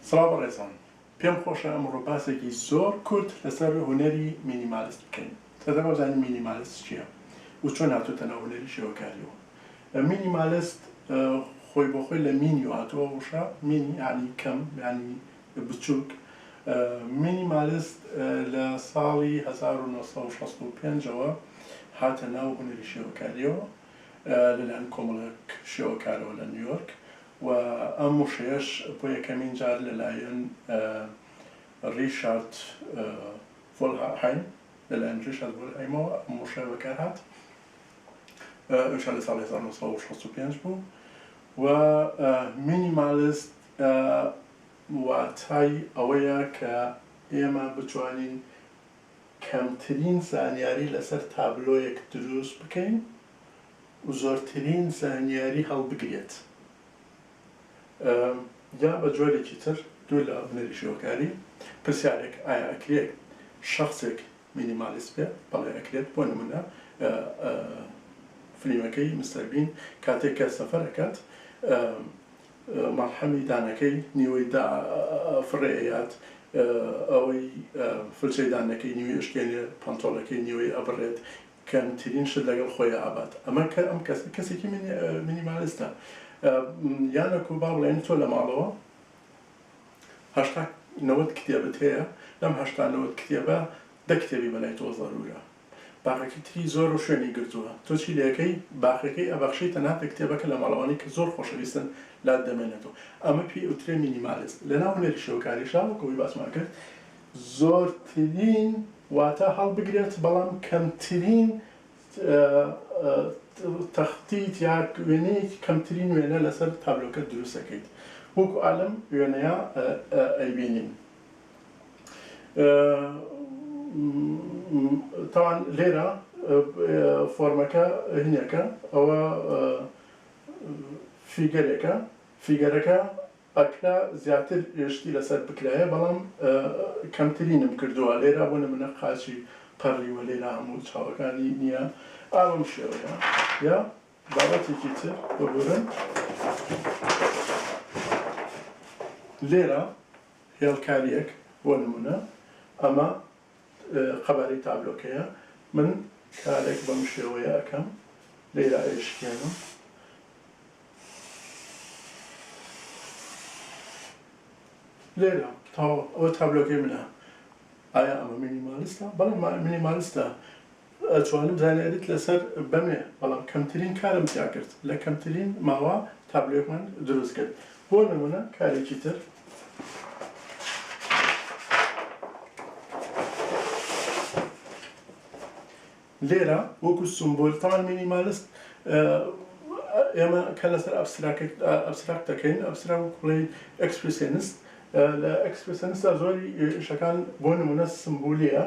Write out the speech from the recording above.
سڵاو بەڕێزان، پێم خۆشە ئەمڕۆ باسێکی زۆر کورت لەسەر هونەری مینیمالیست بکەین. سەرەتا با بزانین مینیمالیست چییە و چۆن هاتۆتە ناو هونەری شێوەکاریەوە. مینیمالیست خۆی بۆ خۆی لە مینی هاتووە وشە مینی یانی کەم یانی بچووک. مینیمالیست لە ساڵی 1965 ەوە هاتە ناو هونەری شێوەکاریەوە لەلایەن کۆمەڵێک شێوەکارەوە لە نیویۆرک و ئەم وشەیەش بۆ یەکەمین جار لەلایەن ڕیشارد ڤۆلهایم لەلایەن ڕیشارد ڤۆلهایمەوە ئەم وشە بەکارهات ئەویش لە ساڵی 1965 بوو و مینیمالیست واتای ئەوەیە کە ئێمە بتوانین کەمترین زانیاری لەسەر تابلۆیەک دروست بکەین و زۆرترین زانیاری هەڵبگرێت یا بە جۆرێکی تر دوور لە هونەری شێوەکاری پرسیارێک ئایا ئەکرێت شەخسێک مینیمالیست بێت؟ بەڵێ ئەکرێت بۆ نمونە فلیمەکەی مستەر بین کاتێک کە سەفەر ئەکات مەڵحەمی دانەکەی نیوەی دا فڕێ ئەیات ئەوەی فلچەی دانەکەی نیوەی ئەشکێنێ پانتۆڵەکەی نیوەی ئەبڕێت کەمترین شت لەگەڵ خۆیا ئەبات ئەمە کە ئەم کەسە کەسێکی مینیمالیستە یانەکو با بڵێن تۆ لە ماڵەوە 80 90 کتێبت هەیە لەم 80 90 کتێبە دە کتێبی بەلای تۆ زەرورە باقەکەی تری زۆر و شوێنی گرتووە تۆ چی لەکەی باقەکەی ئەبەخشی تەنها دە کتێبەکە لە ماڵەوانی کە زۆر خۆشەویستن لات دەمێنێتەوە ئەمە پێی ئوترێ مینیمالیست لەناو هونەری شێوەکاریشا وەک ئەوەی باسمان کرد زۆرترین واتا هەڵبگرێت بەڵام کەمترین تەختیت یا وێنەیەکی کەمترین وێنە لەسەر تابلۆکە دروست ئەکەیت وەکو ئالەم وێنەیە ئەیبینین تاوان لێرە فۆرمەکە هینەکە ئەوە فیگەرێکە فیگەرەکە ئەکرا زیاتر شتی لەسەر بکرایە بەڵام کەمترینم کردووە لێرە بۆ نمونە قاچی پەڕیوە لێرە هەموو چاوەکانی نییە ئا بەم شێوەیە یا بابەتێکی تر ببورن لێرە هێڵکاریەک بۆ نمونە ئەمە قەبارەی تابلۆکەیە من کارێک بەم شێوەیە ئەکەم لێرە ئەیشکێنم لێرە تەواو ئەوە تابلۆکەی منە ئایا ئەمە مینیمالیستە؟ بەڵێ مینیمالیستە ئەتوانم زانیاریت لەسەر بەمێ بەڵام کەمترین کارم تیا کرد لە کەمترین ماوە تابلۆیەکمان دروست کرد بۆ نمونە کارێکی تر لێرە وەکو سمبول تەبعەن مینیمالیست ئێمە کە لەسەر abstract دەکەین abstract وەکو بڵێی expressionist لە expressionist دا زۆری ئیشەکان بۆ نمونە سمبولیە.